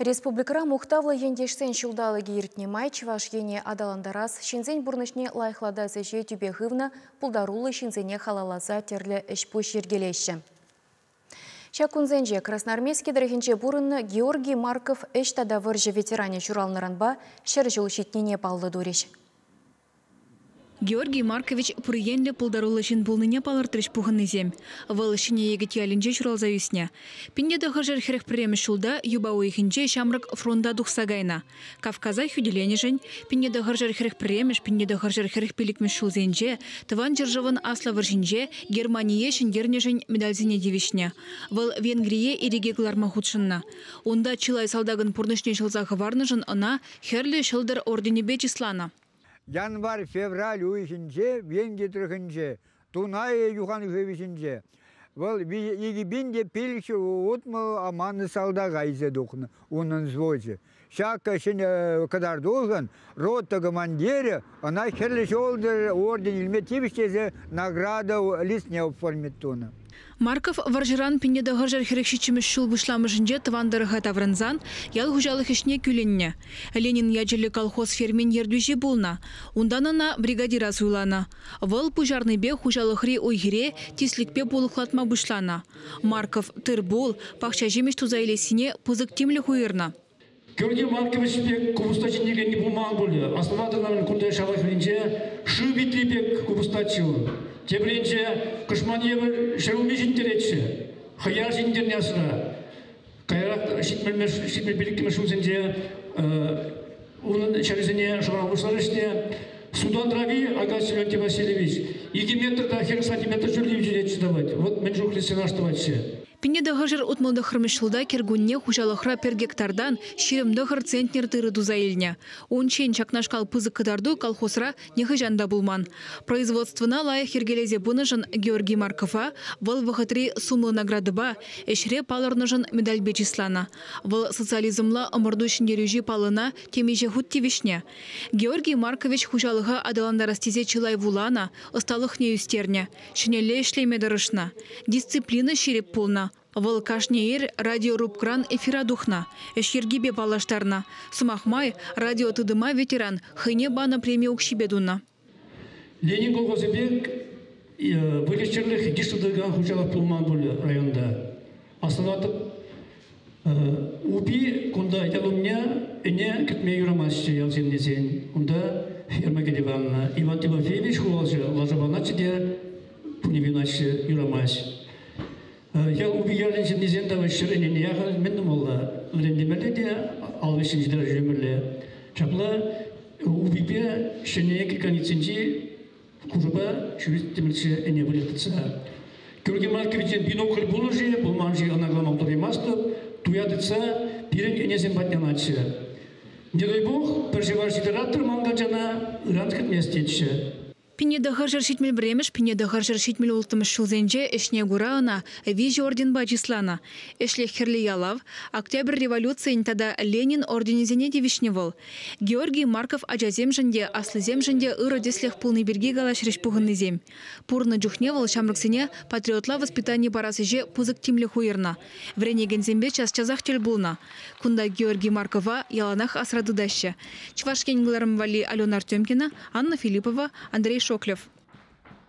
Республикӑра мухтавлӑ ентешсен ҫулталӑкӗ иртнӗ май Чӑваш Ене аталантарас, ҫынсен пурнӑҫне лайӑхлатас ӗҫе тӳпе хывнӑ пултаруллӑ ҫынсене халалласа тӗрлӗ ӗҫ-пуҫ йӗркелеҫҫӗ. Ҫак кунсенче Красноармейски тӑрӑхӗнче пурӑннӑ Георгий Марков ӗҫ тата вӑрҫӑ ветеранӗ ҫуралнӑранпа 100 ҫул ҫитнине паллӑ турӗҫ. Георгий Маркович пур енлӗ пултаруллӑ ҫын пулнине палӑртрӗҫ пухӑннисем. Вӑл Ҫӗнӗ Йӗкӗт ялӗнче ҫуралса ӳснӗ. 1941 ҫулта юпа уйӑхӗнче ҫамрӑк фронта тухса кайнӑ. Кавказа хӳтӗленӗшӗн 1941 1945 ҫулсенче Тӑван ҫӗршывӑн Аслӑ вӑрҫинче Германие ҫӗнтернӗшӗн медальсене тивӗҫнӗ. Вӑл Венгрие ирӗке кӑларма хутшӑннӑ. Унта чылай салтакӑн пурнӑҫне ҫӑлса хӑварнӑшӑн ӑна Хӗрлӗ Ҫӑлтӑр орденӗпе чысланӑ. Январь-февраль уйӑхӗнче Венги тӑрӑхӗнче, Дунай юханшывӗ ҫинче вӑл 2560 аманнӑ салтака илсе тухнӑ унӑн взвочӗ. Ҫак ҫӗнӗ кӑтартушӑн рота командирӗ ӑна Хӗрлӗ Ҫӑлтӑр орден илме тивӗҫ тесе награда листне оформить тунӑ. Марков вӑрҫӑран 1947 ҫул пуҫламӑшӗнче тӑван тӑрӑха таврӑнсан ял хуҫалӑх ӗҫне кӳлӗннӗ. Ленин ячӗллӗ колхоз фермин ертӳҫи пулнӑ. Унтан ӑна бригадира суйланӑ. Вӑл пуҫарнипе хуҫалӑхри уй-хире тислӗкпе пулӑхлатма пуҫланӑ. Марков тыр-пул, пахча ҫимӗҫ туса илессине пысӑк тимлӗх уйӑрнӑ. Георгий Маркович пек купӑста ҫитӗнекенни пулман пулӗ. Астӑватӑн кунта шала хӗрринче шыв витри пек купӑстаччӗ вӑл. Тепринче кӑшман евӗр ҫӗрулми ҫитӗнтеретчӗ. Хӑяр ҫитӗнтернӗ асра. Каярах 75-мӗш ҫулсенче унӑн ҫӗрӗсене шӑварма пуҫларӗҫ те Судан трави, Агасий Леонтий Васильевич, 2 метр та 40 сантиметр ҫӳллӗ ӳсетчӗ тӑвать. Вот мӗн чухлӗ сенаж тӑватчӗ. 1969 ҫулта кӗркунне хуҫалӑхра пӗр гектартан 29 центнер тырӑ туса илнӗ. Унччен ҫакнашкал пысӑк кӑтарту колхозра нихӑҫан та пулман. Производствӑна лайӑх йӗркелесе пынӑшӑн Георгий Маркова вӑл вӑхӑтри сумлӑ наградӑпа, ӗҫре палӑрнӑшӑн медальпе чысланӑ. Вӑл социализмла ӑмӑрту ҫӗнтерӳҫи паллӑна темиҫе хут тивӗҫнӗ. Георгий Маркович хуҫалӑха аталантарас тесе чылай вуланӑ, ӑсталӑхне ӳстернӗ. Ҫӗнӗлле ӗҫлеме тӑрӑшнӑ. Дисциплина ҫирӗп пулнӑ. Вӑл кашни ир радиорубкӑран эфира тухнӑ, ӗҫ йӗркипе паллаштарнӑ. Сӑмах май, радиотытӑма ветеран хӑйне панӑ преми укҫипе тунӑ. Ленин колхозӗ пек выльӑх-чӗрлӗх йышлӑ тытакан хуҫалӑх пулман пулӗ районта. Астӑватӑп, Упи кунта ял умне ӗне кӗтме юрамастчӗ ял ҫыннисен. Унта ферма кӗтӗвӗ аннӑ. Иван Тимофеевич хуралҫӑ лаша панатчӗ те пуневиначчӗ юрамасть. Ял Упи ялӗн ҫыннисен та ҫӗр ӗнене яхӑн мӗн тумалла? Вӗрентмелле те ал вӗҫҫӗн ҫитӗнсе ҫӳремелле. Ҫапла Упипе Ҫӗнӗ границинчи хушӑпа ҫӳреттӗмӗрччӗ ӗне выльӑх тытса. Георгий Марковичӑн бинокль пулнӑ-ши, пулман-ши, ӑна калама пултараймастӑп. Туя тытса пирӗн ӗнесем патне анатчӗ. Не дай бог, пӗр ҫӑвар ҫитӗратӑр ман каччана, ыран кӗтмест тетчӗ. 1971-мӗш, 1976-мӗш ҫулсенче ӗҫне кура ӑна виҫӗ орденпа чысланӑ. Ӗҫлӗх Хӗрлӗ Ялав, Октябрь революцийӗн тата Ленин орденӗсене тивӗҫнӗ вӑл. Георгий Марков ачасемшӗн те, аслисемшӗн те ырӑ тӗслӗх пулни пирки калаҫрӗҫ пухӑннисем. Пурӑннӑ чухне вӑл ҫамрӑксене патриотла воспитани парас ӗҫе пысӑк тимлӗх уйӑрнӑ. Вӗренекенсемпе час-часах тӗл пулнӑ. Кунта Георгий Маркова яланах асра тытаҫҫӗ. Чӑваш Ен кӑларӑм валли Алена Артемкина, Анна Филиппова, Андрей Шоклев.